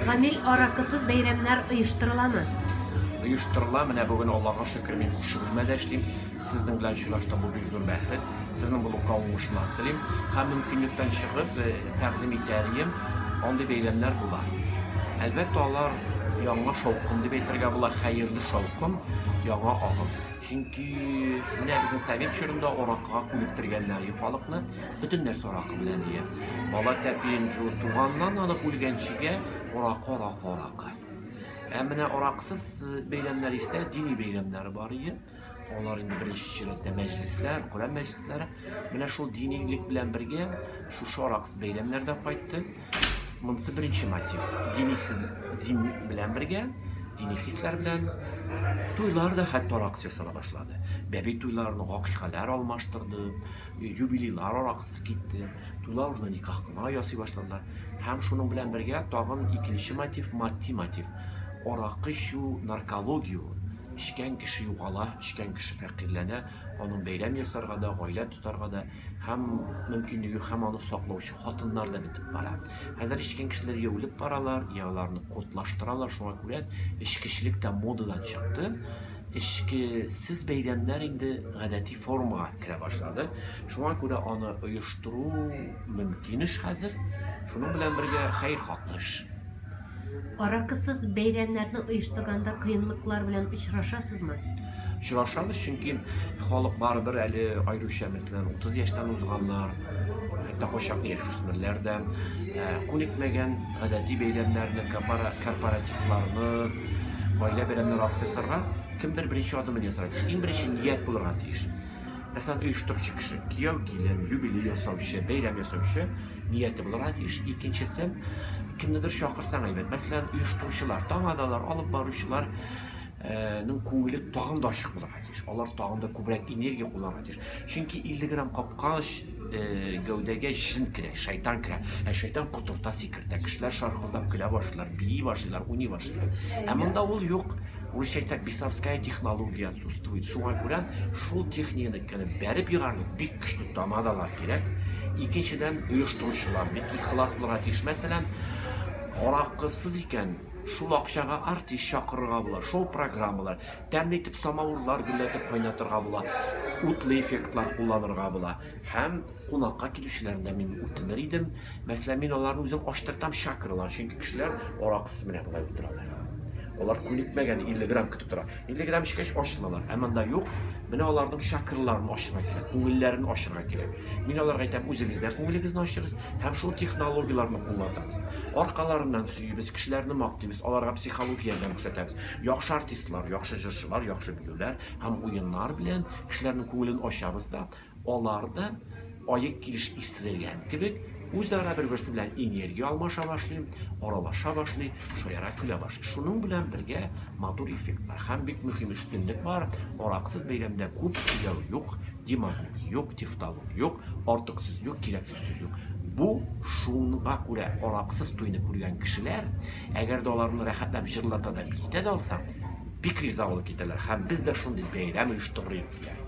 Гамил, аракысыз бәйрәмнәр оештырыламы? Оештырыла. Менә бүген Аллага шөкер, мин күрше бүлмәдә эшлим. Сезнең белән очраштым, бу бик зур бәхет. Сезнең блогка уңышлар телим. Һәм мөмкинлектән чыгып, э, тәкъдим итәр идем, андый бәйрәмнәр була. Әлбәттә, алар яңа шаукым дип әйтергә була, хәерле шаукым, яңа агым. Чөнки менә безнең совет чорында аракыга күнектергәннәр халыкны. Бөтен нәрсә аракы белән дия. Бала тәпиен жу туганнан алып үлгәнчегә аракы, аракы, аракы. Ә менә араксыз э, бәйрәмнәр исә дини бәйрәмнәр бар иде. Алар инде беренче чиратта мәҗлесләр, Коръән мәҗлесләре. Менә шул динилек белән бергә шушы араксыз бәйрәмнәр дә кайтты. Монысы беренче мотив. Динисез дин белән бергә, дини хисләр белән туйлар да хәтта араксыз ясала башлады. Бәби туйларын гакыйкалар алмаштырды, юбилейлар араксыз китте, туйлар урынына никах кына ясый башладылар. Һәм шуның белән бергә тагын икенче мотив, матди мотив. Аракы эчү, наркология ул. Эчкән кеше югала, эчкән кеше фәкыйрьләнә, аның бәйрәм ясарга да, гаилә тотарга да һәм мөмкинлеге һәм аны саклаучы хатыннар да бетеп бара. Хәзер эчкән кешеләр я үлеп баралар, я аларны кодлаштыралар, шуңа күрә эчкечелек тә модадан чыкты. Эчкесез бәйрәмнәр инде гадәти формага керә башлады. Шуңа күрә аны оештыру мөмкин эш хәзер. Шуның белән бергә хәер-хаклы эш. Аракысыз бәйрәмнәрне оештырганда кыенлыклар белән очрашасызмы? Очрашабыз, чөнки халык барыбер әле аеруча, мәсәлән, 30 яшьтән узганнар, хәтта кайчак яшүсмерләр дә э, күнекмәгән гадәти бәйрәмнәрне, корпоративларны, гаилә бәйрәмнәре аксессуарга кемдер беренче адымын ясарга тиеш. Иң беренче ният булырга тиеш. Мәсәлән, оештыручы кеше, кияү, килен, юбилей ясаучы, бәйрәм ясаучы нияте булырга тиеш. Икенчесе, кемнедер чакырсаң әйбәт. Мәсәлән, оештыручылар, тамадалар, алып баручылар э, ның күңеле тагын да ачык булырга тиеш. Алар тагын да күбрәк энергия кулланырга тиеш. Чөнки 50 грамм капкач э, гәүдәгә җен керә, шайтан керә. Ә шайтан котырта, сикертә. Кешеләр шаркылдап көлә башлыйлар, бии башлыйлар, уйный башлыйлар. Ә монда ул юк. Урысча әйтсәк, бесовская технология отсутствует. Шуңа күрә шул техниканы бәреп егарлык бик көчле тамадалар кирәк. Икенчедән, оештыручылар бик ихлас булырга тиеш. Мәсәлән, аракысыз икән, шул акчага артист чакырырга була, шоу-программалар, тәмле итеп самавырлар гөлләтеп кайнатырга була, утлы эффектлар кулланырга була. Һәм кунакка килүчеләрне дә мин үтенер идем. Мәсәлән, мин аларны үзем ачтыртам чакралар, чөнки кешеләр аракысыз менә болай утыралар. Алар күнекмәгән 50 грамм көтеп тора. 50 грамм эчкәч ачылалар. Ә монда юк. Менә аларның чакраларын ачырга кирәк, күңелләрен ачырга кирәк. Мин аларга әйтәм, үзегез дә күңелегезне ачыгыз һәм шул технологияләрне кулланабыз. Аркаларыннан сөйбез, кешеләрне мактыйбыз, аларга психологик ярдәм күрсәтәбез. Яхшы артистлар, яхшы җырчылар, яхшы биюләр һәм уеннар белән кешеләрнең күңелен ачабыз да, Алар да аек килеш исерелгән кебек, үзара бер-берсе белән энергия алмаша башлый, аралаша башлый, шаяра көлә башлый. Шуның белән бергә матур эффект бар. Һәм бик мөһим өстенлек бар. Араксыз бәйрәмдә күп сөйләү юк, демагогия юк, тефталог юк, артык сүз юк, кирәксез сүз юк. Бу шуңа күрә араксыз туйны күргән кешеләр, әгәр дә аларны рәхәтләнеп җырлата да биетә дә алсаң, бик риза булып китәләр. Һәм без дә шундый бәйрәм оештырыйк диләр.